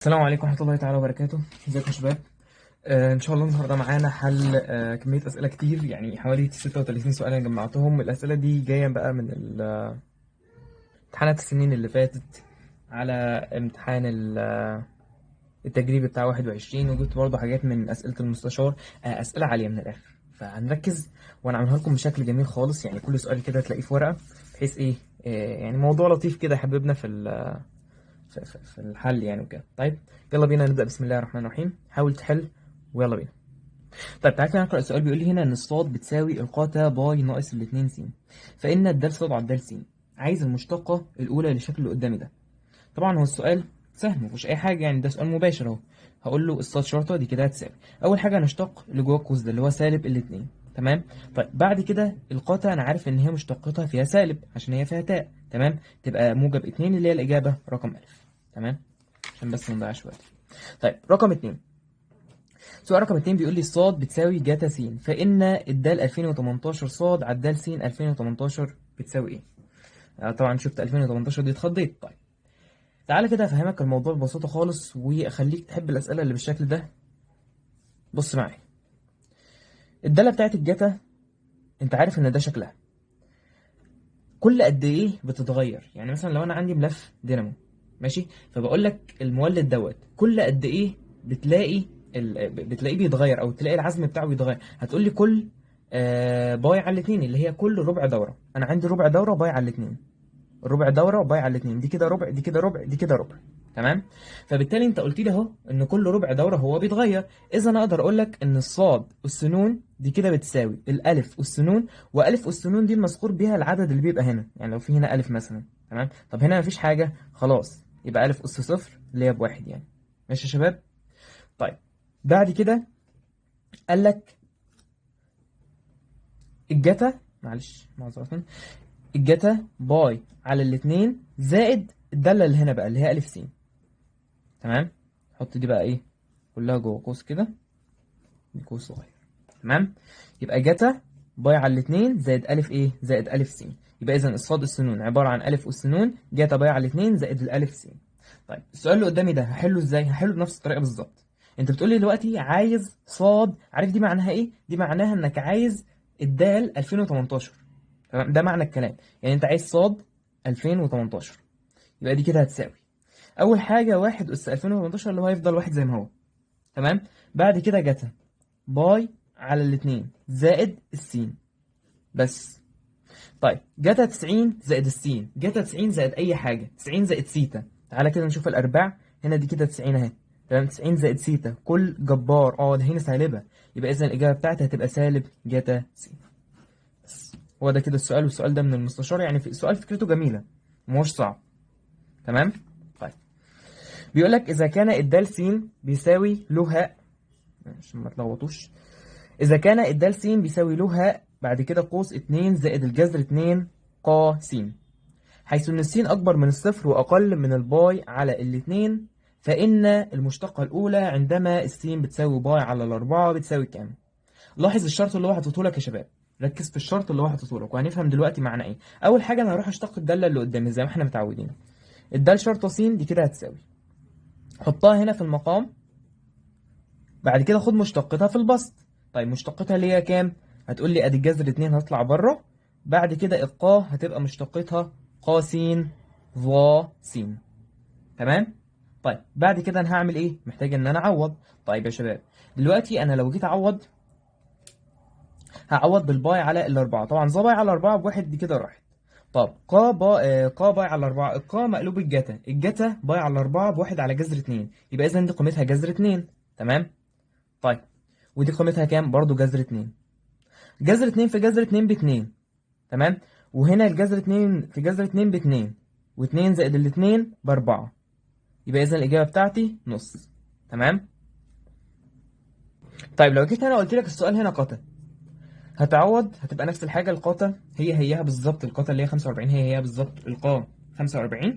السلام عليكم ورحمة الله تعالى وبركاته. ازيكم يا شباب؟ ان شاء الله النهارده معانا حل كمية اسئلة كتير، يعني حوالي 36 سؤال انا جمعتهم. الاسئلة دي جاية بقى من امتحانات السنين اللي فاتت، على امتحان التجريبي بتاع 21، وجبت برضه حاجات من اسئلة المستشار، اسئلة عالية من الاخر. فهنركز وانا عاملها لكم بشكل جميل خالص، يعني كل سؤال كده تلاقيه في ورقة، بحيث ايه، يعني موضوع لطيف كده حببنا في الحل يعني وكده. طيب يلا بينا نبدأ. بسم الله الرحمن الرحيم. حاول تحل ويلا بينا. طيب تعالى كده نقرأ السؤال. بيقول لي هنا إن الصاد بتساوي القاتا باي ناقص الاتنين س، فإن الدال صاد على الدال س. عايز المشتقة الأولى للشكل اللي قدامي ده. طبعا هو السؤال سهل مفيهوش أي حاجة، يعني ده سؤال مباشر أهو. هقول له الصاد شرطة دي كده هتساوي، أول حاجة هنشتق اللي جوه القوس ده اللي هو سالب الاتنين، تمام؟ طيب بعد كده القاتا أنا عارف إن هي مشتقتها فيها سالب عشان هي فيها تاء، تمام؟ تبقى موجب 2 اللي هي الإجابة رقم ألف، تمام؟ عشان بس ما نضيعش وقت. طيب رقم 2، سؤال رقم 2 بيقول لي الصاد بتساوي جاتا س، فإن الدال 2018 صاد على الدال س 2018 بتساوي إيه؟ طبعا شفت 2018 دي اتخضيت. طيب تعالى كده أفهمك الموضوع ببساطة خالص وأخليك تحب الأسئلة اللي بالشكل ده. بص معايا، الدالة بتاعت الجاتا أنت عارف إن ده شكلها كل قد إيه بتتغير. يعني مثلا لو أنا عندي ملف دينامو، ماشي، فبقول لك المولد دوت كل قد إيه بتلاقيه بيتغير أو تلاقي العزم بتاعه بيتغير. هتقول لي كل باي على الاتنين اللي هي كل ربع دورة. أنا عندي ربع دورة باي على الاتنين، ربع دورة باي على الاتنين، دي كده ربع، دي كده ربع، دي كده ربع، تمام؟ فبالتالي انت قلت لي اهو ان كل ربع دورة هو بيتغير. اذا انا اقدر اقول لك ان الصاد اس نون دي كده بتساوي الالف اس نون، والف اس نون دي المذكور بيها العدد اللي بيبقى هنا، يعني لو في هنا الف مثلا، تمام؟ طب هنا مفيش حاجة خلاص، يبقى الف اس صفر اللي هي بواحد يعني. ماشي يا شباب؟ طيب بعد كده قال لك الجتا، معلش معذرة، الجتا باي على الاتنين زائد الدالة اللي هنا بقى اللي هي ألف س، تمام؟ حط دي بقى إيه كلها جوه قوس كده، قوس صغير، تمام؟ يبقى جتا باي على الاتنين زائد ألف إيه؟ زائد ألف س. يبقى إذا الصاد أس نون عبارة عن ألف أس نون جتا باي على الاتنين زائد الألف س. طيب السؤال اللي قدامي ده هحله إزاي؟ هحله بنفس الطريقة بالظبط. أنت بتقولي دلوقتي عايز صاد، عارف دي معناها إيه؟ دي معناها إنك عايز الدال 2018، تمام؟ ده معنى الكلام، يعني أنت عايز صاد 2018. يبقى دي كده هتساوي أول حاجة 1 أس 2018 اللي هو هيفضل 1 زي ما هو، تمام؟ بعد كده جتا باي على الاتنين زائد السين بس. طيب جتا 90 زائد السين، جتا 90 زائد أي حاجة، 90 زائد سيتا. تعالى كده نشوف الأرباع هنا، دي كده 90 أهي، تمام؟ 90 زائد سيتا كل جبار، ده هنا سالبة، يبقى إذا الإجابة بتاعتي هتبقى سالب جتا س. بس هو ده كده السؤال، والسؤال ده من المستشار، يعني السؤال فكرته جميلة مش صعب، تمام؟ طيب بيقول لك إذا كان الدال س بيساوي له هاء، عشان ما تلخبطوش، إذا كان الدال س بيساوي له هاء بعد كده قوس 2 زائد الجذر 2 ق س، حيث إن السين أكبر من الصفر وأقل من الباي على الاتنين، فإن المشتقة الأولى عندما السين بتساوي باي على الأربعة بتساوي كام؟ لاحظ الشرط اللي هو حاطته لك يا شباب، ركز في الشرط اللي هو حاطته لك وهنفهم دلوقتي معناه إيه. أول حاجة أنا هروح أشتق الدالة اللي قدامي زي ما إحنا متعودين. الدال شرطة س دي كده هتساوي، حطها هنا في المقام، بعد كده خد مشتقتها في البسط. طيب مشتقتها اللي هي كام؟ هتقول لي ادي الجذر 2 هطلع بره، بعد كده القا هتبقى مشتقتها قا س ظا س، تمام؟ طيب بعد كده انا هعمل ايه؟ محتاج ان انا اعوض. طيب يا شباب دلوقتي انا لو جيت اعوض هعوض بالباي على الاربعه، طبعا ظا باي على الاربعه بواحد دي كده راحت. طب قا با، قا باي على الاربعه، القا مقلوب الجتا، الجتا باي على الاربعه بواحد على جذر 2، يبقى اذا دي قيمتها جذر 2، تمام؟ طيب ودي قيمتها كام؟ برضو جذر 2، جذر 2 في جذر 2 باتنين، تمام؟ وهنا الجذر 2 في جذر 2 باتنين، واتنين زائد الاتنين باربعة، يبقى إذا الإجابة بتاعتي نص، تمام؟ طيب لو جيت أنا قلت لك السؤال هنا قطع، هتعوض هتبقى نفس الحاجة، القاطع هي هيها بالظبط، القاطع اللي هي 45 هي هيها بالظبط القا 45،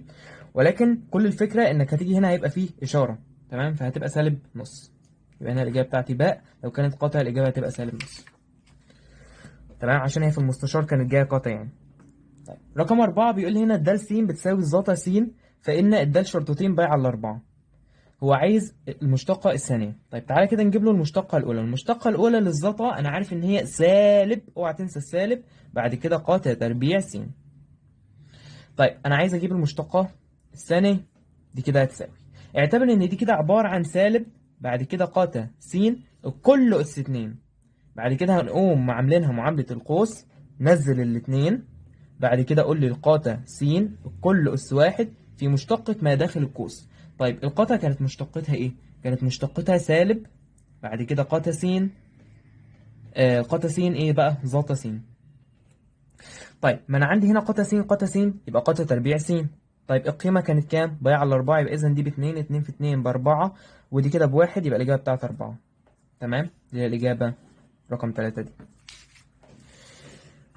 ولكن كل الفكرة إنك هتيجي هنا هيبقى فيه إشارة، تمام؟ فهتبقى سالب نص، يبقى هنا الإجابة بتاعتي باء، لو كانت قاطع الإجابة هتبقى سالب نص، تمام؟ عشان هي في المستشار كانت جاية قاطع يعني. طيب رقم 4 بيقول لي هنا الدال س بتساوي الظتا س، فإن الدال شرطتين باي على الأربعة. هو عايز المشتقة الثانية. طيب تعالى كده نجيب له المشتقة الأولى. المشتقة الأولى للظتا أنا عارف إن هي سالب، أوعى تنسى السالب، بعد كده قاتا تربيع س. طيب أنا عايز أجيب المشتقة الثانية، دي كده هتساوي، اعتبر إن دي كده عبارة عن سالب بعد كده قاتا س كله أس 2، بعد كده هنقوم عاملينها معاملة القوس، نزل الاتنين، بعد كده قول لي القاتا س كل أس 1 في مشتقة ما داخل القوس. طيب القاتا كانت مشتقتها ايه؟ كانت مشتقتها سالب بعد كده قاتا س، قاتا س ايه بقى؟ ظتا س. طيب ما انا عندي هنا قاتا س قاتا س، يبقى قاتا تربيع س. طيب القيمة كانت كام؟ باي على 4، يبقى إذا دي باتنين، 2 في 2 ب4، ودي كده ب1، يبقى الإجابة بتاعت 4. تمام؟ دي هي الإجابة رقم 3 دي.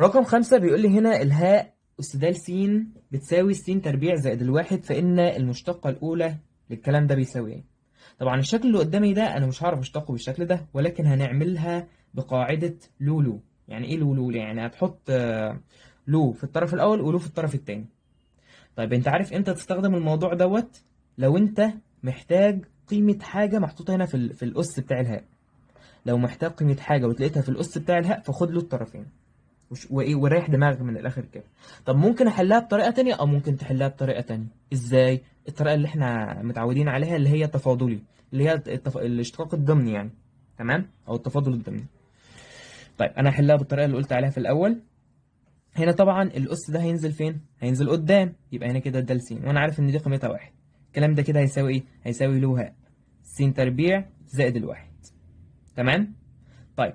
رقم 5 بيقول لي هنا الهاء أس د س بتساوي س تربيع زائد الواحد، فإن المشتقة الأولى للكلام ده بيساوي إيه؟ طبعا الشكل اللي قدامي ده أنا مش هعرف أشتقه بالشكل ده، ولكن هنعملها بقاعدة لولو. يعني إيه لولو؟ يعني هتحط لو في الطرف الأول ولو في الطرف التاني. طيب أنت عارف إمتى تستخدم الموضوع دوت؟ لو أنت محتاج قيمة حاجة محطوطة هنا في الأس بتاع الهاء. لو محتاج قيمة حاجة وتلاقيتها في الأس بتاع الهاء فخد له الطرفين. وايه، وريح دماغك من الاخر كده. طب ممكن احلها بطريقة تانية، او ممكن تحلها بطريقة تانية. ازاي؟ الطريقة اللي احنا متعودين عليها اللي هي تفاضلي، اللي هي الاشتقاق الضمني يعني، تمام، او التفاضل الضمني. طيب انا هحلها بالطريقة اللي قلت عليها في الاول. هنا طبعا الاس ده هينزل فين؟ هينزل قدام، يبقى هنا كده د س، وانا عارف ان دي قيمتها 1. الكلام ده كده هيساوي ايه؟ هيساوي له هاء س تربيع زائد الواحد. تمام؟ طيب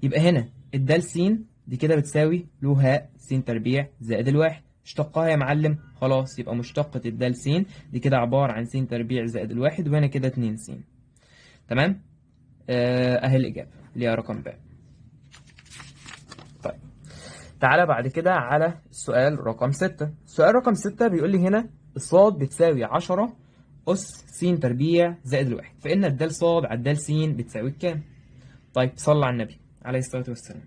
يبقى هنا الدال س دي كده بتساوي له هاء س تربيع زائد الواحد. اشتقاها يا معلم، خلاص يبقى مشتقة الدال س دي كده عبارة عن س تربيع زائد الواحد، وهنا كده 2 س. تمام؟ اهي الإجابة اللي هي رقم ب. طيب تعالى بعد كده على السؤال رقم 6. السؤال رقم 6 بيقول لي هنا الصاد بتساوي 10 أس س تربيع زائد الواحد، فإن الدال صاد على الدال س بتساوي كام؟ طيب صلى على النبي عليه الصلاة والسلام.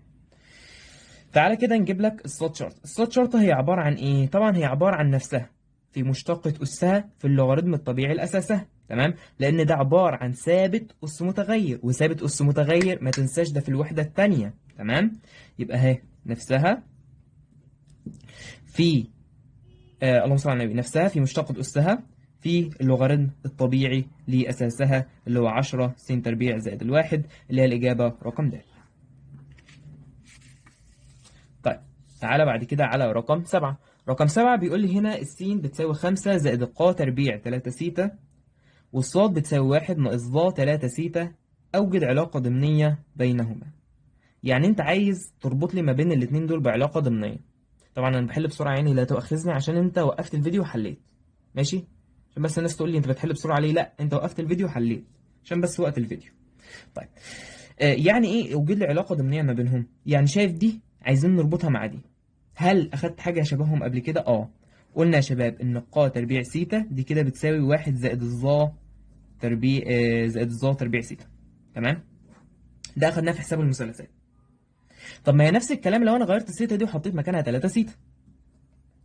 تعالى كده نجيب لك الصاد شرط. الصاد شرطة هي عبارة عن إيه؟ طبعا هي عبارة عن نفسها في مشتقة أسها في اللوغاريتم الطبيعي لأساسها، تمام؟ لأن ده عبارة عن ثابت أس متغير، وثابت أس متغير ما تنساش ده في الوحدة التانية، تمام؟ يبقى أهي نفسها في اللهم صل على النبي، نفسها في مشتقة أسها في اللوغاريتم الطبيعي لأساسها اللي هو 10 س تربيع زائد الواحد، اللي هي الإجابة رقم د. طيب تعالى بعد كده على رقم 7. رقم 7 بيقول لي هنا السين بتساوي 5 زائد القا تربيع 3 سيتا، والصاد بتساوي 1 ناقص ظا 3 سيتا، أوجد علاقة ضمنية بينهما. يعني أنت عايز تربط لي ما بين الاتنين دول بعلاقة ضمنية. طبعا أنا بحل بسرعة يعني لا تؤاخذني عشان أنت وقفت الفيديو وحليت، ماشي؟ عشان بس الناس تقول لي أنت بتحل بسرعة ليه؟ لا، أنت وقفت الفيديو وحليت عشان بس وقت الفيديو. طيب يعني إيه أوجد لي علاقة ضمنية ما بينهم؟ يعني شايف دي عايزين نربطها مع دي. هل أخدت حاجة شبههم قبل كده؟ قلنا يا شباب إن قا تربيع سيتا دي كده بتساوي 1 زائد الظا تربيع زائد الظا تربيع سيتا، تمام؟ ده أخدناه في حساب المثلثات. طب ما هي نفس الكلام لو أنا غيرت السيتا دي وحطيت مكانها 3 سيتا.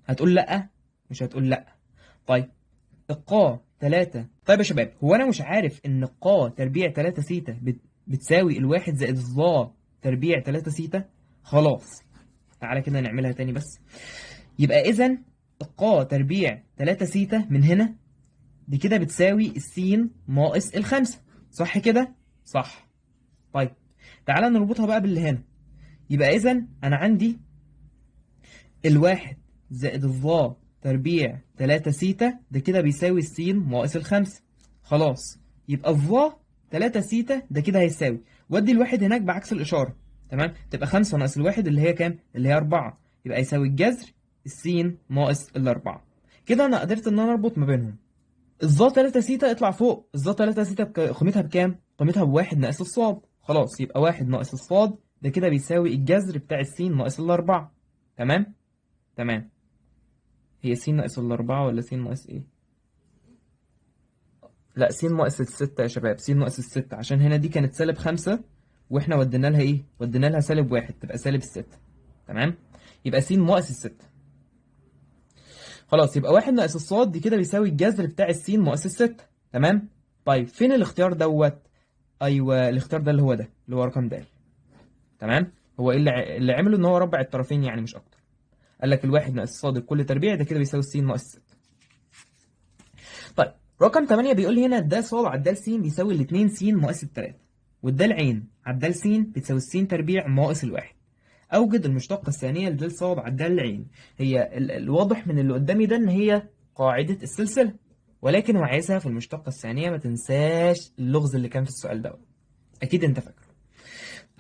هتقول لأ؟ مش هتقول لأ. طيب القا 3، طيب يا شباب هو أنا مش عارف إن قا تربيع 3 سيتا بتساوي الواحد زائد الظا تربيع 3 سيتا؟ خلاص تعالى كده نعملها تاني بس. يبقى إذا القا تربيع 3 سيتا من هنا دي كده بتساوي السين ناقص الخمسة، صح كده؟ صح. طيب تعالى نربطها بقى باللي هنا. يبقى إذا أنا عندي الواحد زائد الظا تربيع 3 سيتا ده كده بيساوي السين ناقص الخمسة. خلاص يبقى الظا 3 سيتا ده كده هيساوي، ودي الواحد هناك بعكس الإشارة، تمام؟ تبقى 5 ناقص الواحد اللي هي كام؟ اللي هي 4، يبقى يساوي الجذر السين ناقص الأربعة. كده أنا قدرت إن أنا أربط ما بينهم. الظا 3 سيتا اطلع فوق، الظا 3 سيتا قيمتها بكام؟ قيمتها بواحد ناقص الصاد. خلاص يبقى 1 ناقص الصاد ده كده بيساوي الجذر بتاع السين ناقص الأربعة، تمام؟ تمام. هي س ناقص الأربعة ولا س ناقص إيه؟ لا س ناقص الستة يا شباب، س ناقص الستة، عشان هنا دي كانت سالب 5 واحنا ودينا لها ايه؟ ودينا لها سالب 1 تبقى سالب 6، تمام؟ يبقى س ناقص الستة. خلاص يبقى 1 ناقص الصاد دي كده بيساوي الجذر بتاع السين ناقص الستة، تمام؟ طيب فين الاختيار دوت؟ ايوه الاختيار ده اللي هو ده، اللي هو رقم د. تمام؟ هو ايه اللي عمله؟ ان هو ربع الطرفين يعني مش اكتر. قال لك الواحد ناقص الصاد الكل تربيع ده كده بيساوي السين ناقص 6. طيب رقم 8 بيقول لي هنا الدال صاد على الدال س بيساوي الاتنين س ناقص التلاتة، والدال عين على الدال س بتساوي السين تربيع ناقص الواحد. أوجد المشتقة الثانية لدال صاد على الدال عين. هي الواضح من اللي قدامي ده إن هي قاعدة السلسلة، ولكن هو عايزها في المشتقة الثانية. ما تنساش اللغز اللي كان في السؤال ده، أكيد أنت فاكره.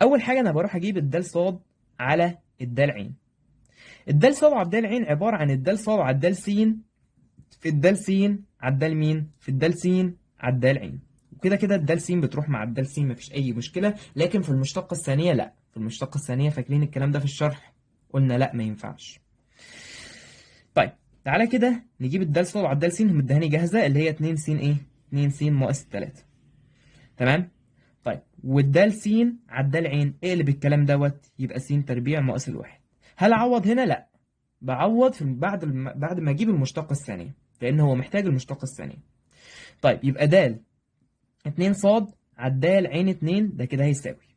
أول حاجة أنا بروح أجيب الدال صاد على الدال عين. الدال صاد على الدال عين عبارة عن الدال صاد على الدال س في الدال س على الدال مين؟ في الدال س على الدال عين. وكده كده الدال س بتروح مع الدال س مفيش أي مشكلة، لكن في المشتقة الثانية لا. في المشتقة الثانية فاكرين الكلام ده في الشرح؟ قلنا لا ما ينفعش. طيب تعالى كده نجيب الدال صاد على الدال س، مدهاني جاهزة اللي هي 2 س إيه؟ 2 س ناقص 3. تمام؟ طيب والدال س على الدال عين اقلب الكلام دوت يبقى س تربيع ناقص الواحد. هل أعوض هنا؟ لا، بعوض في بعد ما أجيب المشتقة الثانية، لأن هو محتاج المشتقة الثانية. طيب يبقى دال 2 صاد على الدال عين 2 ده كده هيساوي،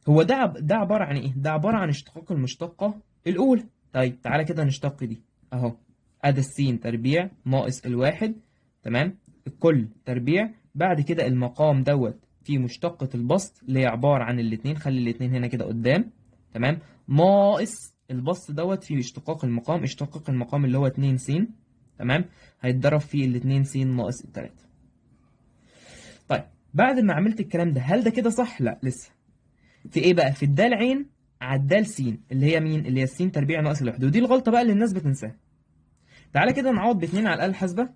هو ده عبارة عن إيه؟ ده عبارة عن اشتقاق المشتقة الأولى. طيب تعالى كده نشتق دي أهو، أدي السين تربيع ناقص الواحد، تمام، الكل تربيع، بعد كده المقام دوت في مشتقة البسط اللي هي عبارة عن الاتنين، خلي الاتنين هنا كده قدام، تمام، ناقص البسط دوت في اشتقاق المقام، اشتقاق المقام اللي هو 2 س، تمام، هيتضرب في الاتنين س ناقص التلاتة. طيب بعد ما عملت الكلام ده هل ده كده صح؟ لا لسه. في ايه بقى؟ في الدال عين على الدال س اللي هي مين؟ اللي هي السين تربيع ناقص الواحد، ودي الغلطة بقى اللي الناس بتنساها. تعالى كده نعوض باتنين على الآلة الحاسبة،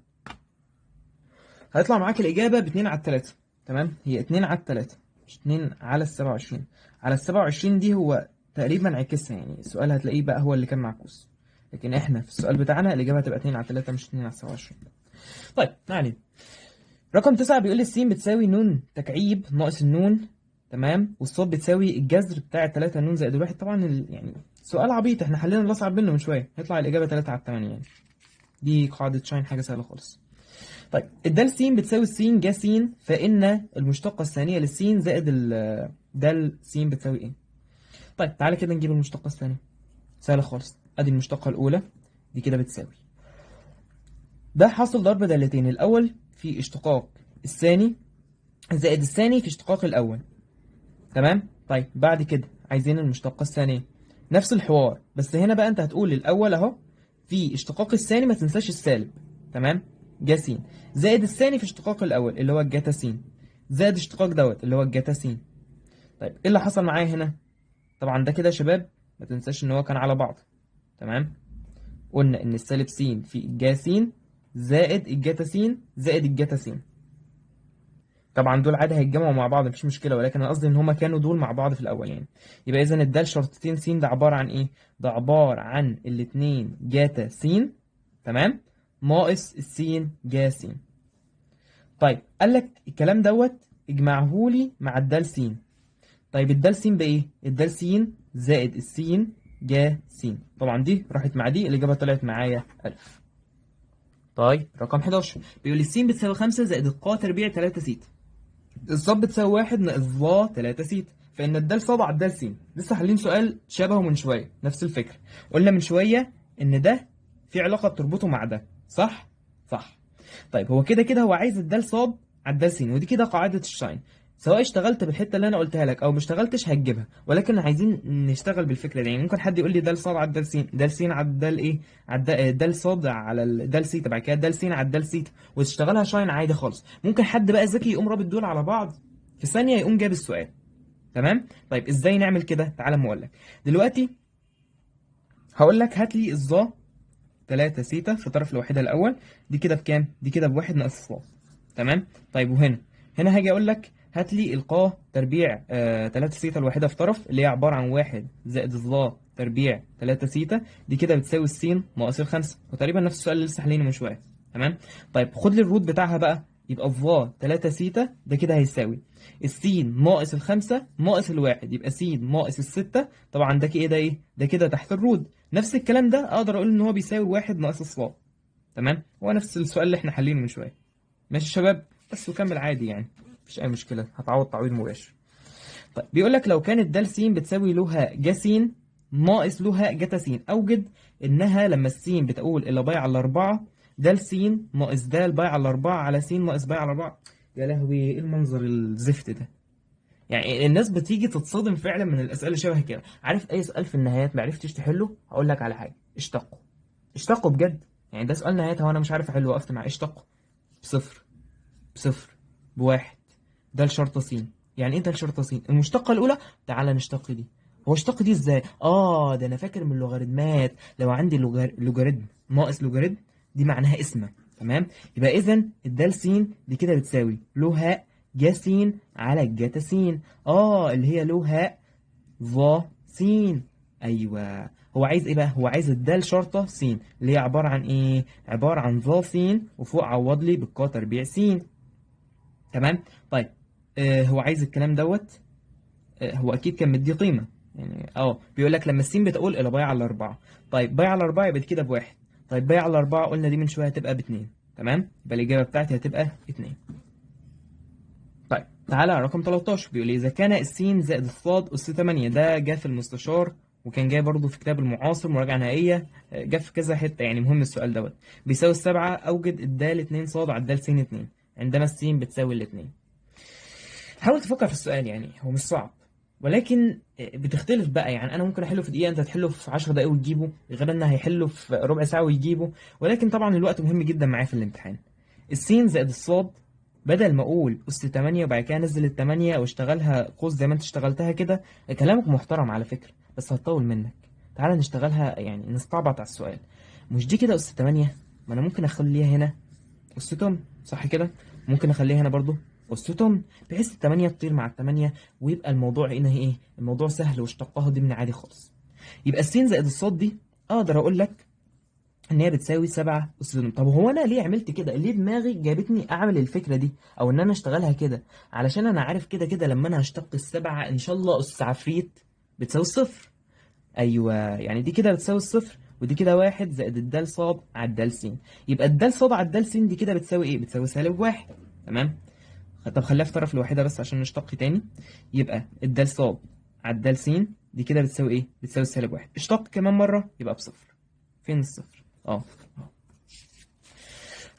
هيطلع معاك الإجابة باتنين على التلاتة، تمام؟ هي اتنين على التلاتة مش اتنين على السبعة وعشرين. على السبعة وعشرين دي هو تقريبا عكسها، يعني السؤال هتلاقيه بقى هو اللي كان معكوس، لكن احنا في السؤال بتاعنا الإجابة هتبقى اتنين على التلاتة مش اتنين على السبعة وعشرين. طيب ما علينا. رقم 9 بيقول لي السين بتساوي نون تكعيب ناقص النون، تمام، والصاد بتساوي الجذر بتاع 3 نون زائد الواحد. طبعا يعني سؤال عبيط، احنا حلينا الأصعب منه من شوية، هيطلع الإجابة 3 على 8 يعني. دي قاعدة شاين، حاجة سهلة خالص. طيب الدال س بتساوي السين جا س، فإن المشتقة الثانية للسين زائد الدال س بتساوي إيه؟ طيب تعالى كده نجيب المشتقة الثانية، سهلة خالص. أدي المشتقة الأولى دي كده بتساوي ده حاصل ضرب دالتين، الأول في اشتقاق الثاني زائد الثاني في اشتقاق الأول، تمام؟ طيب بعد كده عايزين المشتقة الثانية، نفس الحوار، بس هنا بقى أنت هتقول الأول أهو في اشتقاق الثاني، ما تنساش السالب، تمام؟ جا س زائد الثاني في اشتقاق الأول اللي هو الجاتا س زائد اشتقاق دوت اللي هو الجاتا س. طيب ايه اللي حصل معايا هنا؟ طبعا ده كده يا شباب ما تنساش ان هو كان على بعض، تمام؟ قلنا ان السالب س في الجا س زائد الجاتا س زائد الجاتا س. طبعا دول عادي هيتجمعوا مع بعض مفيش مشكلة، ولكن انا قصدي ان هما كانوا دول مع بعض في الاول يعني. يبقى اذا الدال شرطتين س ده عبارة عن ايه؟ ده عبارة عن الاتنين جاتا س، تمام، ناقص السين جا س. طيب قال لك الكلام دوت اجمعهولي مع الدال س. طيب الدال س بايه؟ الدال س زائد السين جا س. طبعا دي راحت مع دي، الاجابة طلعت معايا 1000. طيب رقم 11 بيقول لي السين بتساوي 5 زائد القا تربيع 3 س، الصاد بتساوي 1 ناقص ظا 3 س، فإن الدال صاد على الدال س. لسه حالين سؤال شبهه من شوية، نفس الفكرة، قلنا من شوية إن ده في علاقة بتربطه مع ده، صح؟ صح. طيب هو كده كده هو عايز الدال صاد على الدال س، ودي كده قاعدة الشاين، سواء اشتغلت بالحتة اللي أنا قلتها لك أو ما اشتغلتش هتجيبها، ولكن عايزين نشتغل بالفكرة دي. يعني ممكن حد يقول لي دال صاد على الدال س، دال س على الدال إيه؟ على الدال صاد على الدال س، بعد كده دال س على الدال س، وتشتغلها شاين عادي خالص. ممكن حد بقى ذكي يقوم رابط دول على بعض في ثانية يقوم جاب السؤال، تمام؟ طيب ازاي نعمل كده؟ تعالى اما اقول لك. دلوقتي هقول لك هات لي الظا 3 سيتا في طرف الوحيدة الأول، دي كده بكام؟ دي كده بواحد ناقص ظا، تمام؟ طيب وهنا هنا هاجي أقول لك هات لي القا تربيع 3 سيتا الواحدة في طرف اللي هي عبارة عن 1 زائد الظا تربيع 3 سيتا، دي كده بتساوي السين ناقص الخمسة، وتقريبا نفس السؤال اللي لسه حالينه من شوية، تمام؟ طيب خد لي ال root بتاعها بقى، يبقى الظا 3 سيتا ده كده هيساوي السين ناقص الخمسة ناقص الواحد، يبقى سين ناقص الستة، طبعا ده كده ايه؟ ده كده تحت ال root. نفس الكلام ده اقدر اقول ان هو بيساوي 1 ناقص الصاد، تمام؟ هو نفس السؤال اللي احنا حلينه من شوية. ماشي يا شباب؟ بس وكمل عادي يعني، مفيش اي مشكلة، هتعوض تعويض مباشر. طيب بيقول لك لو كانت د س بتساوي لها ج س ناقص لها جتا س، اوجد انها لما السين بتقول الى باي على 4 د س ناقص د باي على 4 على س ناقص باي على 4. يا لهوي ايه المنظر الزفت ده؟ يعني الناس بتيجي تتصدم فعلا من الاسئلة اللي شبه كده. عارف اي سؤال في النهايات ما عرفتش تحله، هقول لك على حاجة، اشتقه، اشتقه بجد. يعني ده سؤال نهايات هو انا مش عارف احله، وقفت مع اشتقه بصفر بصفر بواحد، ده الشرطة س. يعني ايه ده الشرطة س؟ المشتقه الاولى تعالى نشتق دي. هو اشتق دي ازاي؟ ده انا فاكر من اللوغاريتمات، لو عندي لوغاريتم ناقص لوغاريتم دي معناها قسمه، تمام؟ يبقى اذا الدال س دي كده بتساوي لو هاء جا س على جتا س، اللي هي لو هاء ظا س. ايوه هو عايز ايه بقى؟ هو عايز الدال شرطه س اللي هي عبارة عن ايه؟ عبارة عن ظا س وفوق عوض لي بالقا تربيع س، تمام؟ طيب هو عايز الكلام دوت، هو اكيد كان مديه قيمة يعني، بيقول لك لما السين بتقول الى باي على 4، طيب باي على 4 يبقى كده بواحد، طيب باي على 4 قلنا دي من شوية هتبقى ب2، تمام؟ يبقى الاجابة بتاعتي هتبقى 2. طيب تعالى على رقم 13، بيقول لي اذا كان السين زائد الصاد اس 8، ده جه في المستشار وكان جاي برضه في كتاب المعاصر مراجعه نهائية، جه في كذا حتة يعني. مهم السؤال دوت، بيساوي 7، اوجد الدال 2 صاد على الدال س 2 عندما السين بتساوي الاتنين. حاول تفكر في السؤال، يعني هو مش صعب ولكن بتختلف بقى. يعني انا ممكن احله في دقيقة، انت تحله في 10 دقايق وتجيبه، غير ان هيحله في ربع ساعة ويجيبه، ولكن طبعا الوقت مهم جدا معايا في الامتحان. السين زائد الصاد بدل ما اقول اس 8 وبعد كده انزل ال 8 واشتغلها قوس زي ما انت اشتغلتها كده، كلامك محترم على فكرة بس هتطول منك. تعالى نشتغلها يعني نستعبط على السؤال. مش دي كده اس 8؟ ما انا ممكن اخليها هنا اس 8 صح كده؟ ممكن اخليها هنا برضو اس 8 بحيث ال 8 تطير مع ال 8 ويبقى الموضوع هنا ايه؟ الموضوع سهل واشتقاها ضمن عادي خالص. يبقى السين زائد الصاد دي اقدر اقول لك ان هي بتساوي 7 اس 8. طب هو انا ليه عملت كده؟ ليه دماغي جابتني اعمل الفكرة دي او ان انا اشتغلها كده؟ علشان انا عارف كده كده لما انا هشتق ال7 ان شاء الله اس عفريت بتساوي الصفر. ايوه يعني دي كده بتساوي الصفر ودي كده 1 زائد الدال صاد على الدال س. يبقى الدال صاد على الدال س دي كده بتساوي ايه؟ بتساوي سالب 1، تمام؟ طب خليها في طرف لوحدها بس عشان نشتق تاني. يبقى الدال صاد على الدال س دي كده بتساوي ايه؟ بتساوي سالب 1. اشتق كمان مرة يبقى بصفر. فين الصفر؟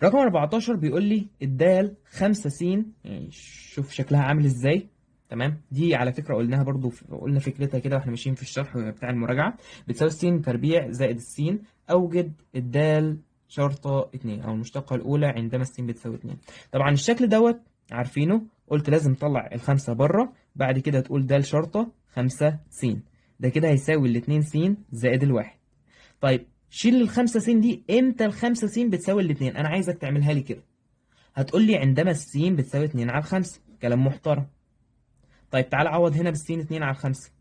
رقم 14 بيقول لي الدال 5 س، يعني شوف شكلها عامل ازاي، تمام؟ دي على فكرة قلناها برضو، قلنا فكرتها كده واحنا ماشيين في الشرح بتاع المراجعة. بتساوي س تربيع زائد السين، اوجد الدال شرطة 2 او المشتقة الأولى عندما السين بتساوي 2. طبعا الشكل دوت عارفينه، قلت لازم تطلع الخمسة بره، بعد كده تقول دال شرطة 5 س، ده كده هيساوي الاتنين س زائد الواحد. طيب شيل الخمسة س دي، امتى الخمسة س بتساوي الاتنين؟ انا عايزك تعملها لي كده. هتقول لي عندما السين بتساوي 2 على 5، كلام محترم. طيب تعالى عوض هنا بالسين 2 على 5،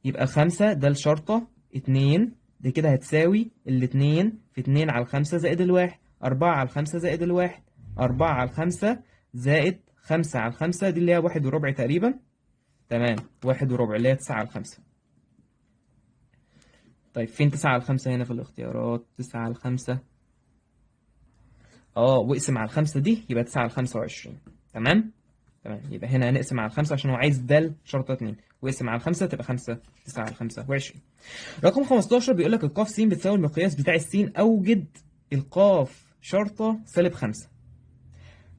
يبقى 5 دال شرطة 2 دي كده هتساوي الاتنين في 2 على 5 زائد الواحد، 4 على 5 زائد الواحد، 4 على 5 زائد 5 على 5 دي اللي هي 1.25 تقريبا، تمام؟ 1.25 اللي هي 9 على 5. طيب فين 9 على 5 هنا في الاختيارات؟ 9 على 5، واقسم على 5 دي يبقى 9 على 25، تمام؟ تمام، يبقى هنا هنقسم على 5 عشان هو عايز دال شرطة 2، واقسم على 5 تبقى 5 9 على 25. رقم 15 بيقول لك القاف س بتساوي المقياس بتاع السين، اوجد القاف شرطة سالب 5.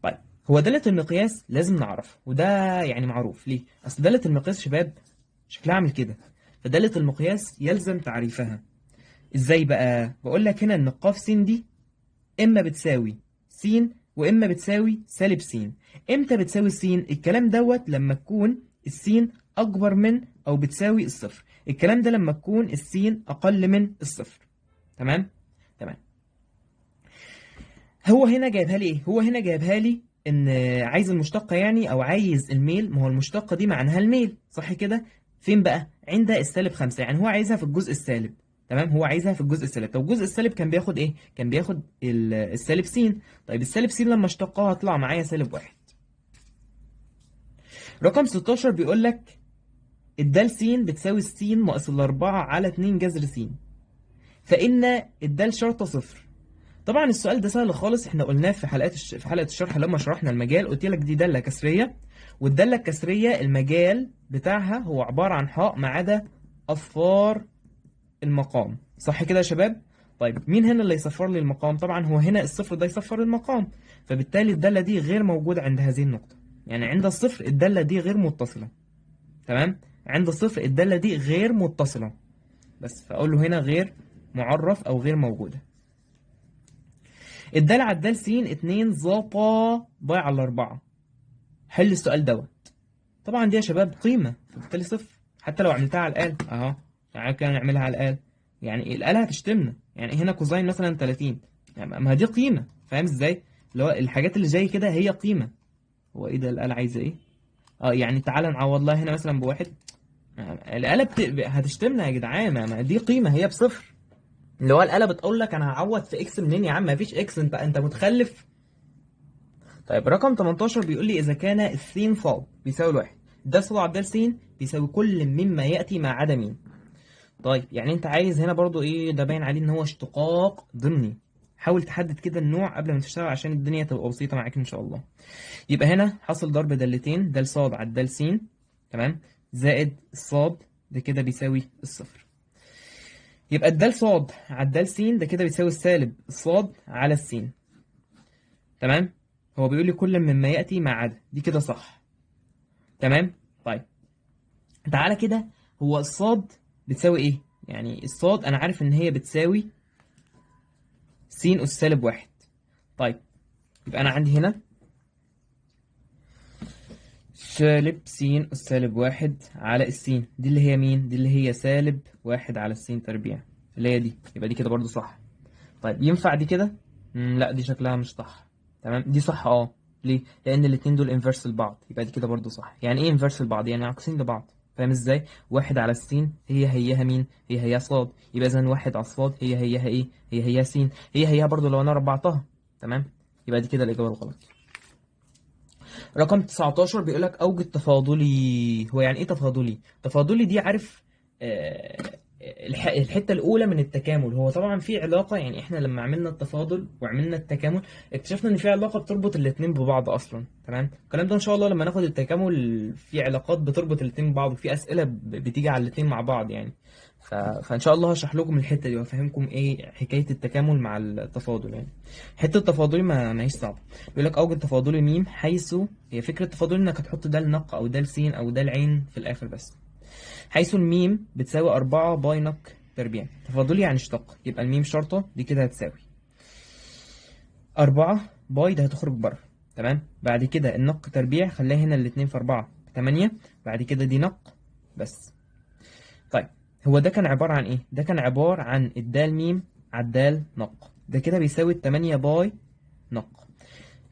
طيب هو دالة المقياس لازم نعرفها، وده يعني معروف ليه؟ اصل دالة المقياس شباب شكلها عامل كده، فدالة المقياس يلزم تعريفها. ازاي بقى؟ بقول لك هنا ان القاف س دي اما بتساوي س واما بتساوي سالب س. امتى بتساوي س؟ الكلام دوت لما تكون السين اكبر من او بتساوي الصفر، الكلام ده لما تكون السين اقل من الصفر، تمام؟ تمام. هو هنا جايبها لي ايه؟ هو هنا جايبها لي ان عايز المشتقة يعني، او عايز الميل، ما هو المشتقة دي معناها الميل صح كده؟ فين بقى؟ عند السالب 5، يعني هو عايزها في الجزء السالب، تمام؟ هو عايزها في الجزء السالب. طب الجزء السالب كان بياخد ايه؟ كان بياخد السالب س. طيب السالب س لما اشتقاها هطلع معايا سالب 1. رقم 16 بيقول لك الدال س بتساوي السين ناقص الأربعة على 2 جذر س، فإن الدال شرطة صفر. طبعا السؤال ده سهل خالص، احنا قلناه في حلقات في حلقة الشرح لما شرحنا المجال، قلت لك دي داله كسريه، والداله الكسريه المجال بتاعها هو عبارة عن حاء ما عدا اصفار المقام، صح كده يا شباب؟ طيب مين هنا اللي يصفر لي المقام؟ طبعا هو هنا الصفر ده يصفر المقام، فبالتالي الدالة دي غير موجودة عند هذه النقطة، يعني عند الصفر الدالة دي غير متصلة. تمام؟ عند الصفر الدالة دي غير متصلة بس، فاقول له هنا غير معرف او غير موجودة. الدال على الدال س 2 ظا باي على 4. حل السؤال دوت. طبعا دي يا شباب قيمة، فبالتالي صفر، حتى لو عملتها على الآلة اهو، تعالى كده نعملها على الآلة، يعني الآلة هتشتمنا، يعني هنا cosine مثلا 30، يعني ما دي قيمة، فاهم ازاي؟ اللي هو الحاجات اللي زي كده هي قيمة. هو ايه ده الآلة عايزة ايه؟ يعني تعالى نعوض لها هنا مثلا بواحد، الآلة هتشتمنا يا جدعان، ما دي قيمة هي بصفر. اللي هو الآلة بتقول لك انا هعوض في x منين يا عم؟ ما فيش x، انت متخلف. طيب رقم 18 بيقول لي اذا كان السين صاد بيساوي الواحد، ده صاد على الدال س بيساوي كل مما ياتي ما عدا مين. طيب يعني انت عايز هنا برضو ايه؟ ده باين عليه ان هو اشتقاق ضمني. حاول تحدد كده النوع قبل ما تشتغل عشان الدنيا تبقى بسيطة معاك ان شاء الله. يبقى هنا حصل ضرب دالتين، دال صاد على الدال س، تمام، زائد الصاد ده كده بيساوي الصفر. يبقى الدال صاد على الدال س ده كده بيساوي السالب الصاد على السين. تمام؟ هو بيقول لي كل مما يأتي ما عدا، دي كده صح. تمام؟ طيب تعالى كده، هو الصاد بتساوي ايه؟ يعني الصاد انا عارف ان هي بتساوي س اس سالب 1. طيب يبقى انا عندي هنا سالب س اس سالب 1 على السين، دي اللي هي مين؟ دي اللي هي سالب 1 على السين تربيع، اللي هي دي، يبقى دي كده برضو صح. طيب ينفع دي كده؟ لا دي شكلها مش صح. تمام، دي صح ليه؟ لان الاتنين دول inverse لبعض، يبقى دي كده برضو صح. يعني ايه inverse لبعض؟ يعني عكسين لبعض، فاهم ازاي؟ 1 على السين هي هيها مين؟ هي هيها صاد، يبقى اذا 1 على الصاد هي هيها ايه؟ هي هيها س، هي هيها برضو لو انا ربعتها. تمام، يبقى دي كده الاجابة الغلط. رقم 19 بيقول لك اوجد تفاضلي. هو يعني ايه تفاضلي؟ تفاضلي دي عارف الحتة الاولى من التكامل. هو طبعا في علاقة، يعني احنا لما عملنا التفاضل وعملنا التكامل اكتشفنا ان في علاقة بتربط الاثنين ببعض اصلا. تمام، الكلام ده ان شاء الله لما ناخد التكامل في علاقات بتربط الاثنين ببعض، وفي اسئلة بتيجي على الاثنين مع بعض يعني. فان شاء الله هشرح لكم الحتة دي وافهمكم ايه حكاية التكامل مع التفاضل. يعني حتة التفاضلي ما هيش صعبة. بيقول لك اوجد تفاضلي ميم، حيث هي فكرة التفاضل انك هتحط دال نق او دال سين او دال عين في الاخر بس، حيث الميم بتساوي 4 باي نق تربيع. تفاضلي يعني اشتق، يبقى الميم شرطة دي كده هتساوي 4 باي، ده هتخرج بره. تمام، بعد كده النق تربيع خليها هنا الاتنين في 4 8، بعد كده دي نق بس. طيب هو ده كان عبارة عن ايه؟ ده كان عبارة عن الدال ميم على الدال نق، ده كده بيساوي 8 باي نق.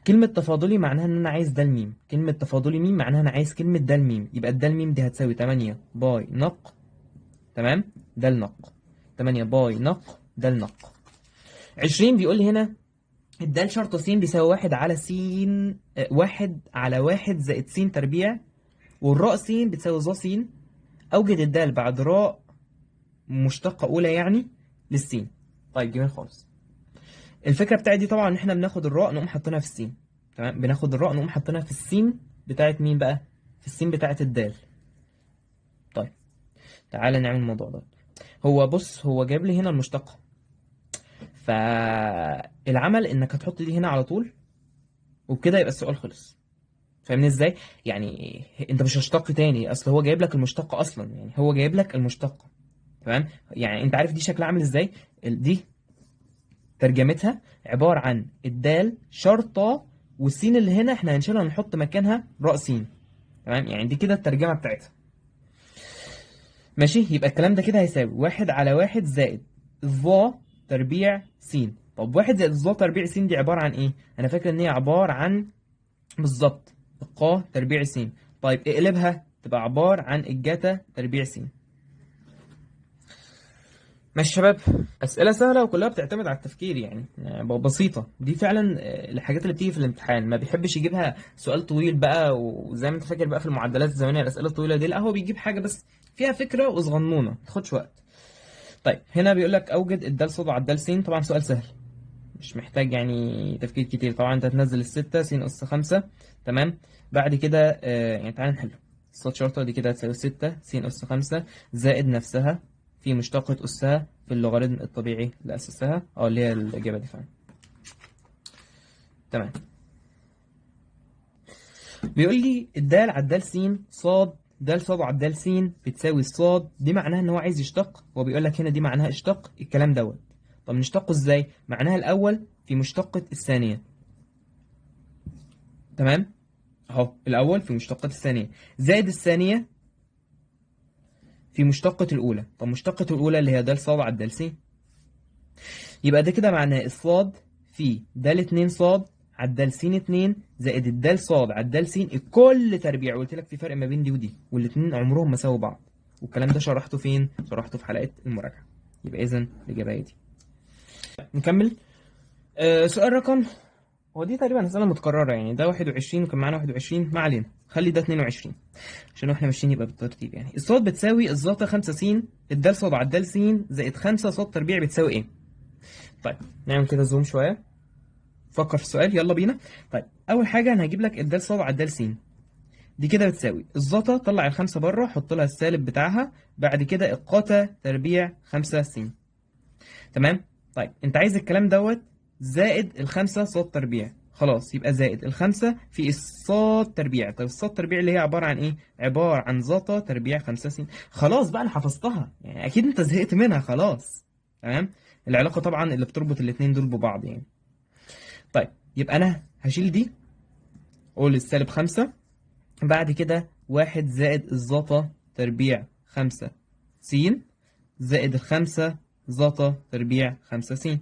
كلمة تفاضلي معناها ان انا عايز دال ميم، كلمة تفاضلي ميم معناها انا عايز كلمة دال ميم، يبقى الدال ميم دي هتساوي 8 باي نق، تمام، دال نق، 8 باي نق دال نق. 20 بيقول لي هنا الدال شرطة س بيساوي 1 على س، 1 على 1 زائد س تربيع، والراء س بتساوي ظا س. اوجد الدال بعد راء مشتقة أولى يعني للسين. طيب جميل خالص. الفكرة بتاعتي دي طبعا ان احنا بناخد الراء نقوم حاطينها في السين. تمام، بناخد الراء نقوم حاطينها في السين بتاعت مين بقى؟ في السين بتاعت الدال. طيب تعالى نعمل الموضوع ده. هو بص، هو جايب لي هنا المشتقة، فالعمل انك هتحط دي هنا على طول، وبكده يبقى السؤال خلص. فاهمني ازاي؟ يعني انت مش هتشتق تاني، اصل هو جايب لك المشتقة اصلا، يعني هو جايب لك المشتقة. تمام، يعني انت عارف دي شكلها عامل ازاي؟ دي ترجمتها عبارة عن الدال شرطة والسين اللي هنا احنا هنشيلها ونحط مكانها راء سين. تمام، يعني دي كده الترجمة بتاعتها. ماشي، يبقى الكلام ده كده هيساوي 1 على 1 زائد الظا تربيع س. طب 1 زائد الظا تربيع س دي عبارة عن ايه؟ انا فاكر ان هي عبارة عن بالظبط القا تربيع س. طيب اقلبها تبقى عبارة عن الجتا تربيع س. ماشي شباب، أسئلة سهلة وكلها بتعتمد على التفكير، يعني بسيطة. دي فعلا الحاجات اللي بتيجي في الامتحان، ما بيحبش يجيبها سؤال طويل بقى، وزي ما انت فاكر بقى في المعدلات الزمنية الأسئلة الطويلة دي، لا هو بيجيب حاجة بس فيها فكرة وصغنونة ما تاخدش وقت. طيب هنا بيقول لك أوجد الدال صاد على الدال س. طبعا سؤال سهل، مش محتاج يعني تفكير كتير. طبعا انت هتنزل الستة س أس 5، تمام. بعد كده يعني تعالى نحله. الصاد شرطة دي كده هتساوي 6 س أس 5 زائد نفسها في مشتقة أسها في اللوغاريتم الطبيعي لأساسها، اللي هي الإجابة دي فعلا. تمام. بيقول لي الدال على الدال س صاد دال صاد على الدال س بتساوي الصاد، دي معناها إن هو عايز يشتق، هو بيقول لك هنا دي معناها اشتق الكلام دوت. طب نشتقه إزاي؟ معناها الأول في مشتقة الثانية، تمام؟ أهو الأول في مشتقة الثانية زائد الثانية في مشتقة الأولى. طب مشتقة الأولى اللي هي دال صاد على الدال س، يبقى ده كده معناه الصاد في دال 2 صاد على الدال س 2 زائد الدال صاد على الدال س الكل تربيع. قلت لك في فرق ما بين دي ودي، والاتنين عمرهم ما ساووا بعض، والكلام ده شرحته فين؟ شرحته في حلقة المراجعة. يبقى إذن الإجابة هي دي. نكمل. سؤال رقم، هو دي تقريبا أسئلة متكررة يعني، ده 21 وكان معانا 21، ما علينا، خلي ده 22 عشان واحنا ماشيين يبقى بالترتيب يعني. الصاد بتساوي الزاتا 5 س الدال صاد على الدال س زائد 5 صاد تربيع بتساوي ايه؟ طيب نعمل كده زوم شوية، فكر في السؤال، يلا بينا. طيب أول حاجة أنا هجيب لك الدال صاد على الدال س، دي كده بتساوي الزاتا، طلع الخمسة بره حط لها السالب بتاعها، بعد كده القاتا تربيع 5 س، تمام؟ طيب أنت عايز الكلام دوت زائد الخمسة صاد تربيع، خلاص يبقى زائد الخمسة في الصاد تربيع. طيب الصاد تربيع اللي هي عبارة عن إيه؟ عبارة عن زاتا تربيع 5 س. خلاص بقى أنا حفظتها يعني، أكيد أنت زهقت منها خلاص، تمام؟ العلاقة طبعا اللي بتربط الاتنين دول ببعض يعني. طيب يبقى أنا هشيل دي، قول السالب 5، بعد كده 1 زائد الزاتا تربيع 5 س زائد الخمسة زاتا تربيع 5 س.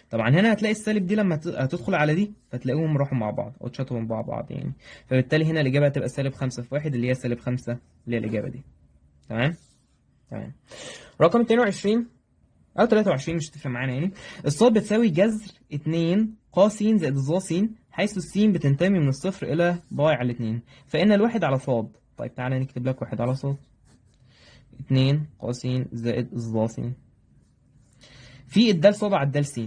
طبعا هنا هتلاقي السالب دي لما هتدخل على دي فتلاقيهم راحوا مع بعض او اتشطبوا مع بعض يعني، فبالتالي هنا الاجابة هتبقى سالب 5 في 1 اللي هي سالب 5 اللي هي الاجابة دي. تمام؟ تمام. رقم 22 او 23 مش هتفرق معانا يعني. الصاد بتساوي جذر 2 ق س زائد الظا س، حيث السين بتنتمي من الصفر الى باي على 2، فان الواحد على صاد. طيب تعالى نكتب لك واحد على صاد 2 ق س زائد الظا س في الدال صاد على الدال س.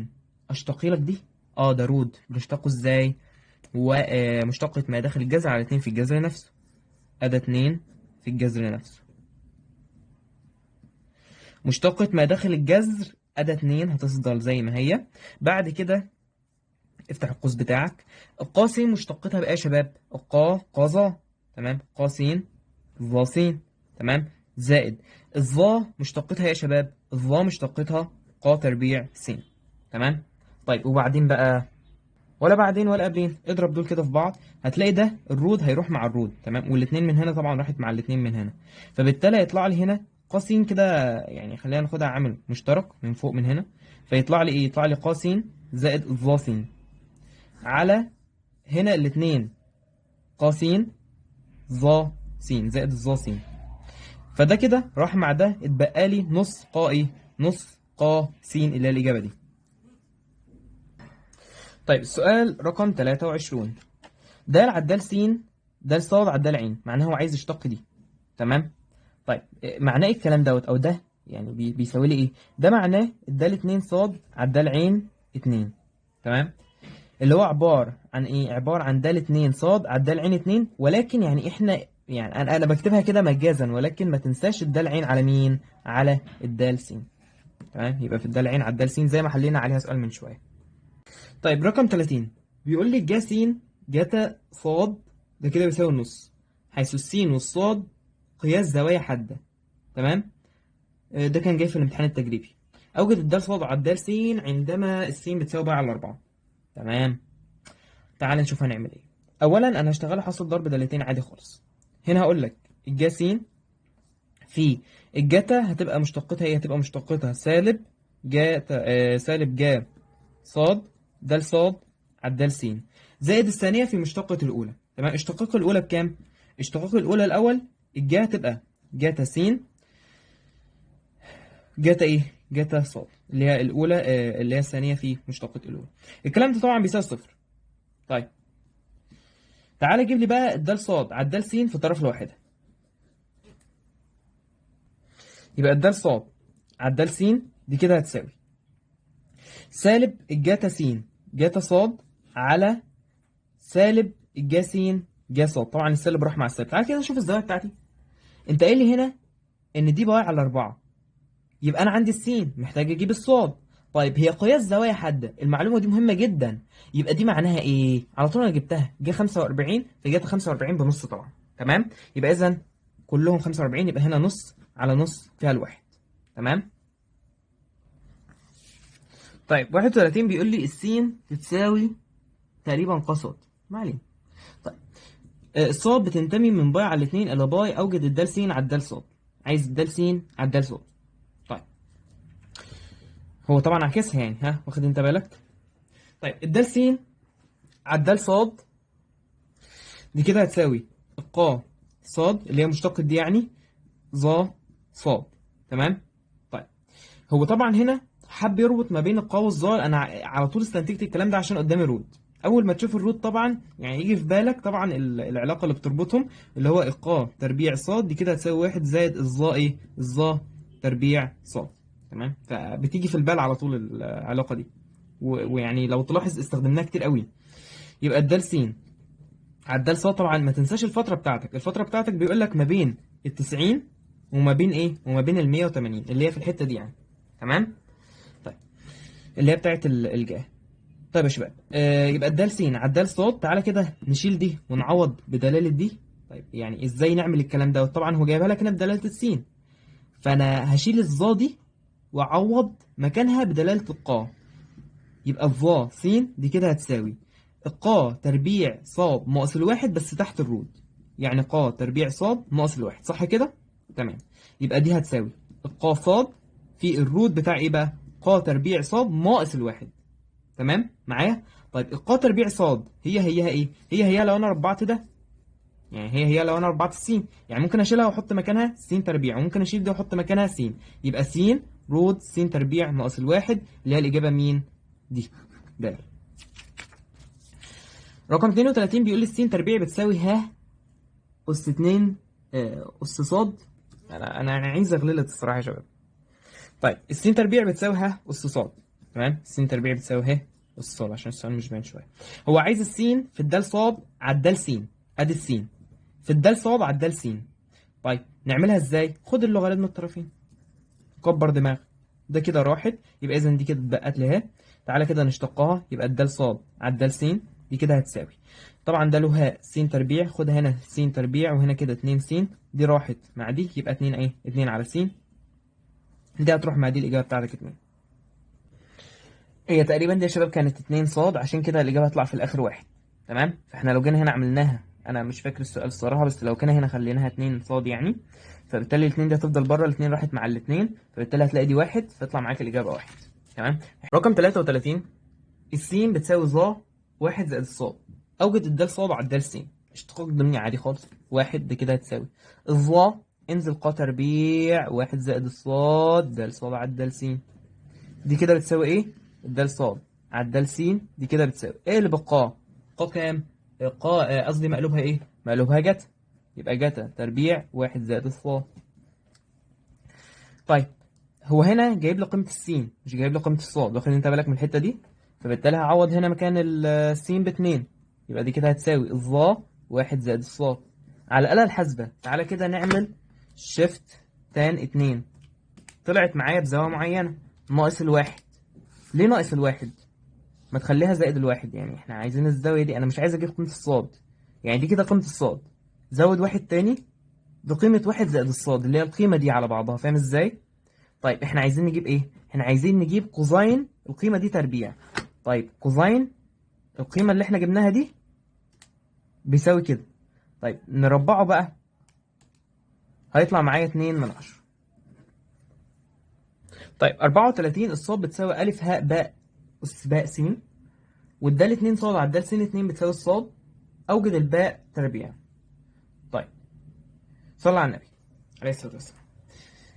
اشتقي لك دي؟ ده رود، بنشتقه ازاي؟ ومشتقة ما داخل الجذر على 2 في الجذر نفسه، ادي 2 في الجذر نفسه. مشتقة ما داخل الجذر ادي 2 هتفضل زي ما هي. بعد كده افتح القوس بتاعك، القا س مشتقتها بقى يا شباب؟ القا قا، تمام، قا س ظا س، تمام، زائد الظا مشتقتها يا شباب؟ الظا مشتقتها قا تربيع س، تمام. طيب وبعدين بقى، ولا بعدين ولا قبلين، اضرب دول كده في بعض، هتلاقي ده الرود هيروح مع الرود، تمام، والاتنين من هنا طبعا راحت مع الاتنين من هنا، فبالتالي هيطلع لي هنا قا س كده يعني، خلينا ناخدها عامل مشترك من فوق من هنا، فيطلع لي ايه؟ يطلع لي قا س زائد الظا س على هنا الاتنين قا س ظا س زائد الظا س، فده كده راح مع ده، اتبقى لي نص قا ايه؟ نص قا س اللي هي الإجابة دي. طيب السؤال رقم 23، دال على الدال س دال صاد على الدال عين، معناه هو عايز يشتق دي، تمام؟ طيب معناه ايه الكلام دوت او ده يعني بيساوي لي ايه؟ ده معناه الدال 2 صاد على الدال عين 2، تمام؟ اللي هو عبارة عن ايه؟ عبارة عن دال 2 صاد على الدال عين 2، ولكن يعني احنا يعني انا بكتبها كده مجازا، ولكن ما تنساش الدال عين على مين؟ على الدال س، تمام؟ يبقى في الدال عين على الدال س زي ما حلينا عليها سؤال من شوية. طيب رقم 30 بيقول لي جا س جتا صاد ده كده بيساوي النص، حيث السين والصاد قياس زوايا حادة، تمام؟ ده كان جاي في الامتحان التجريبي. اوجد الدال صاد على الدال س عندما السين بتساوي باي على 4، تمام؟ تعال نشوف هنعمل ايه. اولا انا هشتغل حاصل ضرب دالتين عادي خالص. هنا هقول لك الجا س في الجتا هتبقى مشتقتها ايه؟ هتبقى مشتقتها سالب جا سالب جا صاد دال صاد على الدال س زائد الثانية في مشتقة الأولى، تمام؟ اشتقاق الأولى بكام؟ اشتقاق الأولى الأول الجا هتبقى جاتا س جاتا ايه؟ جاتا صاد اللي هي الأولى، اللي هي الثانية في مشتقة الأولى. الكلام ده طبعا بيساوي صفر. طيب تعالى جيب لي بقى الدال صاد على الدال س في الطرف الواحدة. يبقى الدال صاد على الدال س دي كده هتساوي سالب الجاتا س جتا صاد على سالب الجا س جا صاد. طبعا السالب راح مع السالب. تعالى كده نشوف الزاوية بتاعتي. انت قايل لي هنا ان دي pi على 4، يبقى انا عندي السين محتاج اجيب الصاد. طيب هي قياس زوايا حادة، المعلومة دي مهمة جدا، يبقى دي معناها ايه؟ على طول انا جبتها جه 45 فجت 45 بنص طبعا. تمام، يبقى اذا كلهم 45، يبقى هنا نص على نص فيها الواحد. تمام. طيب 31 بيقول لي السين بتساوي تقريبا ق ص، ما علينا. طيب الصاد بتنتمي من pi على 2 الى pi، اوجد الدال س على الدال ص. عايز الدال س على الدال ص. طيب هو طبعا عكسها يعني، ها واخد انت بالك؟ طيب الدال س على الدال ص دي كده هتساوي القا ص اللي هي مشتقة دي يعني ظا ص. تمام. طيب هو طبعا هنا حب يربط ما بين القا والظا، انا على طول استنتجت الكلام ده عشان قدامي root. اول ما تشوف ال root طبعا يعني يجي في بالك طبعا العلاقة اللي بتربطهم اللي هو القا تربيع ص دي كده هتساوي 1 زائد الظا ايه؟ الظا تربيع ص. تمام، فبتيجي في البال على طول العلاقة دي، ويعني لو تلاحظ استخدمناها كتير قوي. يبقى الدال س على الدال ص، طبعا ما تنساش الفترة بتاعتك، الفترة بتاعتك بيقول لك ما بين ال 90 وما بين ايه؟ وما بين ال 180 اللي هي في الحتة دي يعني. تمام؟ طيب اللي هي بتاعت الجاه. طيب يا شباب يبقى الدال س على الدال ص، تعالى كده نشيل دي ونعوض بدلالة دي. طيب يعني ازاي نعمل الكلام ده؟ طبعا هو جايبها لك هنا بدلالة السين، فانا هشيل الظا دي واعوض مكانها بدلالة القا. يبقى الظا س دي كده هتساوي القا تربيع ص ناقص الواحد بس تحت ال root، يعني قا تربيع ص ناقص الواحد، صح كده؟ تمام. يبقى دي هتساوي القا ص في ال root بتاع ايه بقى؟ قا تربيع ص ناقص الواحد. تمام معايا؟ طيب القا تربيع ص هي هيها ايه؟ هي هي لو انا ربعت ده، يعني هي هي لو انا ربعت السين، يعني ممكن اشيلها واحط مكانها س تربيع، وممكن اشيل دي واحط مكانها س، يبقى س root س تربيع ناقص الواحد اللي هي الاجابة مين؟ دي د. رقم 32 بيقول لي السين تربيع بتساوي ه اس 2 اس ص. انا عايز اغلط الصراحة يا شباب. طيب السين تربيع بتساوي ه اس ص. تمام، السين تربيع بتساوي ه اس ص عشان السؤال مش باين شوية. هو عايز السين في الدال ص على الدال س، ادي السين في الدال ص على الدال س. طيب نعملها ازاي؟ خد اللوغاريتم الطرفين، كبر دماغ ده كده راحت، يبقى اذا دي كده اتبقت لي ه. تعالى كده نشتقها، يبقى الدال ص على الدال س دي كده هتساوي، طبعا ده له ه س تربيع، خد هنا س تربيع وهنا كده 2 س، دي راحت مع دي يبقى 2 ايه؟ 2 على س، دي هتروح مع دي، الاجابة بتاعتك 2. هي تقريبا دي يا شباب كانت 2 ص، عشان كده الاجابة هتطلع في الاخر 1. تمام، فاحنا لو جينا هنا عملناها، انا مش فاكر السؤال الصراحة، بس لو كان هنا خليناها 2 ص يعني، فبالتالي الاثنين دي هتفضل بره، الاثنين راحت مع الاثنين، فبالتالي هتلاقي دي 1، فيطلع معاك الاجابة 1. تمام. رقم 33 السين بتساوي ظا 1 زائد الصاد، اوجد الدال صاد على الدال س، اشتقاق ضمني عادي خالص، 1 ده كده هتساوي الظا انزل قا تربيع 1 زائد الصاد دال صاد على الدال س، دي كده بتساوي ايه؟ الدال صاد على الدال س، دي كده بتساوي ايه اللي بقا؟ قا كام؟ قا قصدي مقلوبها ايه؟ مقلوبها جتا، يبقى جتا تربيع 1 زائد الصاد. طيب هو هنا جايب لي قيمة السين مش جايب لي قيمة الصاد، واخد انت بالك من الحتة دي؟ فبالتالي هعوض هنا مكان السين ب2، يبقى دي كده هتساوي الظا 1 زائد الصاد. على الآلة الحاسبة تعالى كده نعمل shift tan 2، طلعت معايا بزاوية معينة ناقص الواحد. ليه ناقص الواحد؟ ما تخليها زائد الواحد، يعني احنا عايزين الزاوية دي، انا مش عايز اجيب قيمة الصاد، يعني دي كده قيمة الصاد زود واحد تاني بقيمة 1 زائد الصاد اللي هي القيمة دي على بعضها، فاهم ازاي؟ طيب احنا عايزين نجيب ايه؟ احنا عايزين نجيب cosine القيمة دي تربيع. طيب cosine القيمة اللي احنا جبناها دي بيساوي كده، طيب نربعه بقى هيطلع معايا 2/10. طيب 34 الصاد بتساوي أ ه باء أس باء س، والدال 2 صاد على الدال س 2 بتساوي الصاد، أوجد الباء تربيع. طيب صلى على النبي عليه الصلاة والسلام.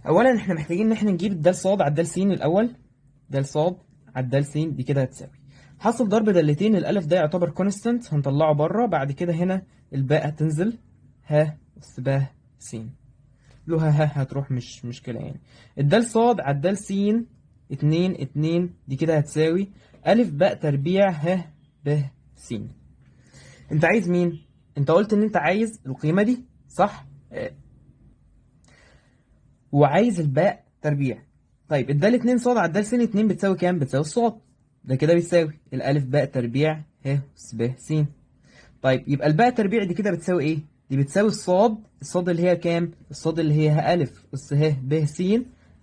أولا احنا محتاجين إن احنا نجيب الدال صاد على الدال س الأول، دال صاد على الدال س دي كده هتساوي حاصل ضرب دالتين، الألف ده يعتبر constant هنطلعه بره، بعد كده هنا الباء هتنزل ه أس باء س، لها ه هتروح مش مشكلة يعني. الدال صاد على الدال س 2 2 دي كده هتساوي أ باء تربيع ه ب س. انت عايز مين؟ انت قلت ان انت عايز القيمة دي صح؟ وعايز الباء تربيع. طيب الدال 2 صاد على الدال س 2 بتساوي كام؟ بتساوي الصاد. ده كده بيساوي الألف باء تربيع ه ب س. طيب يبقى الباء تربيع دي كده بتساوي ايه؟ دي بتساوي الصاد، الصاد اللي هي كام؟ الصاد اللي هي ه ألف أس ه ب س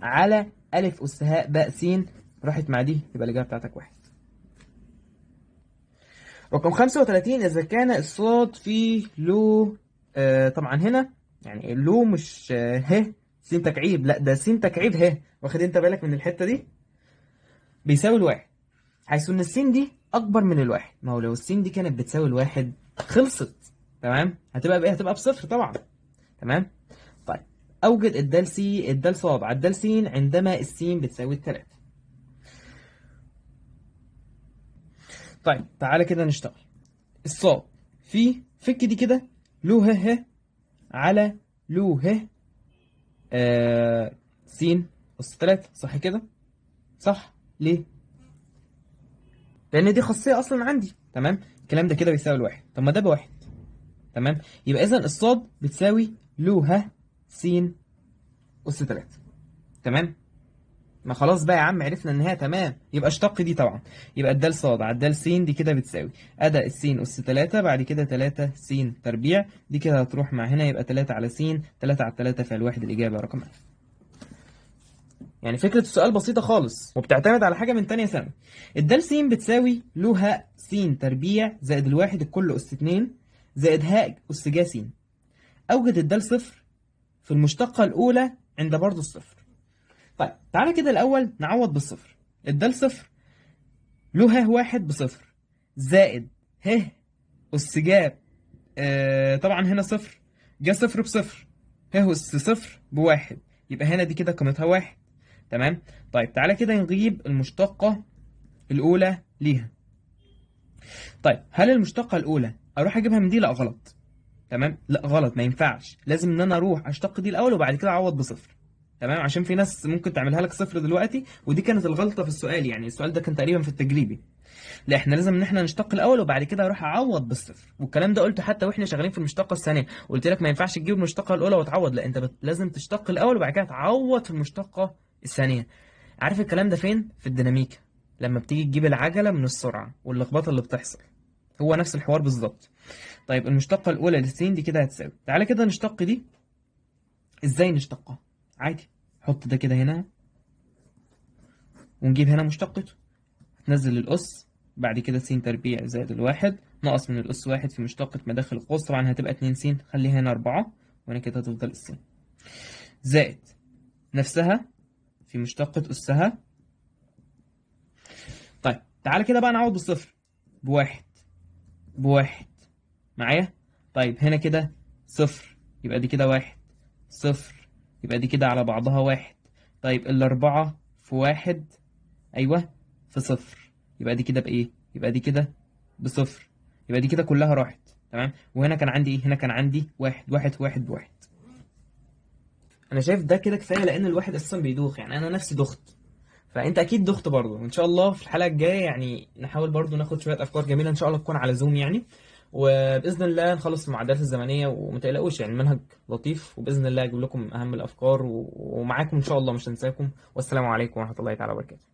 على ألف أس ه باء س، راحت مع دي، يبقى الإجابة بتاعتك 1. رقم 35، إذا كان الصاد فيه لو طبعا هنا يعني لو مش ه س تكعيب، لا ده س تكعيب ه، واخد انت بالك من الحتة دي؟ بيساوي الواحد، حيث ان السين دي اكبر من الواحد. ما هو لو السين دي كانت بتساوي الواحد خلصت، تمام؟ هتبقى بايه؟ هتبقى بصفر طبعا، تمام؟ طيب اوجد الدال سي الدال صاد على الدال س عندما السين بتساوي 3. طيب تعالى كده نشتغل. الصاد في فك دي كده لو ه ه على لو ه س أس 3، صح كده؟ صح. ليه؟ لأن دي خاصية أصلا عندي، تمام؟ الكلام ده كده بيساوي الواحد، طب ما ده بواحد، تمام؟ يبقى إذا الصاد بتساوي لو ه س أس 3، تمام؟ ما خلاص بقى يا عم عرفنا ان هي تمام، يبقى اشتق دي طبعا، يبقى الدال صاد على الدال س دي كده بتساوي اداء الس اس 3 بعد كده 3 س تربيع، دي كده هتروح مع هنا يبقى 3 على س، 3 على 3 فالواحد، الاجابة رقم أ. يعني فكرة السؤال بسيطة خالص وبتعتمد على حاجة من ثانية ثانوي. الدال س بتساوي لو ه س تربيع زائد الواحد الكل اس 2 زائد ه اس ج س. اوجد الدال صفر في المشتقه الاولى عند برضه الصفر. طيب تعالى كده الأول نعوض بالصفر. الدال صفر له ه واحد بصفر زائد ه أس جا طبعا هنا صفر، جا صفر بصفر، ه أس صفر بواحد، يبقى هنا دي كده قيمتها واحد، تمام؟ طيب تعالى كده نجيب المشتقة الأولى ليها. طيب هل المشتقة الأولى أروح أجيبها من دي؟ لا غلط، تمام؟ لا غلط، ما ينفعش، لازم إن أنا أروح أشتق دي الأول وبعد كده أعوض بصفر، تمام؟ عشان في ناس ممكن تعملها لك صفر دلوقتي، ودي كانت الغلطة في السؤال، يعني السؤال ده كان تقريبا في التجريبي. لا احنا لازم ان احنا نشتق الاول وبعد كده اروح اعوض بالصفر، والكلام ده قلته حتى واحنا شغالين في المشتقه الثانية، قلت لك ما ينفعش تجيب المشتقه الاولى وتعوض، لا انت لازم تشتق الاول وبعد كده تعوض في المشتقه الثانية. عارف الكلام ده فين؟ في الديناميكا، لما بتيجي تجيب العجلة من السرعة واللخبطه اللي بتحصل، هو نفس الحوار بالظبط. طيب المشتقه الاولى للسين دي كده هتساوي، تعالى كده نشتق دي. ازاي نشتقها؟ عادي، حط ده كده هنا ونجيب هنا مشتقته، هتنزل الأس بعد كده س تربيع زائد الواحد ناقص من الأس واحد في مشتقة مداخل القوس، طبعا هتبقى 2 س، خليها هنا 4 وهنا كده هتفضل الس زائد نفسها في مشتقة أسها. طيب تعالى كده بقى نعوض بالصفر، بواحد بواحد معايا؟ طيب هنا كده صفر يبقى دي كده واحد، صفر يبقى دي كده على بعضها واحد. طيب الأربعة في واحد، أيوه في صفر، يبقى دي كده بإيه؟ يبقى دي كده بصفر، يبقى دي كده كلها راحت، تمام؟ وهنا كان عندي إيه؟ هنا كان عندي واحد واحد واحد بواحد. أنا شايف ده كده كفاية لأن الواحد أساسا بيدوخ، يعني أنا نفسي دخت، فأنت أكيد دخت برضه. وإن شاء الله في الحلقة الجاية يعني نحاول برضه ناخد شوية أفكار جميلة إن شاء الله تكون على زوم يعني، وباذن الله نخلص المعادلات الزمنية، وما تقلقوش يعني المنهج لطيف، وباذن الله اجيب لكم اهم الافكار ومعاكم ان شاء الله، مش هنساكم. والسلام عليكم ورحمة الله تعالى وبركاته.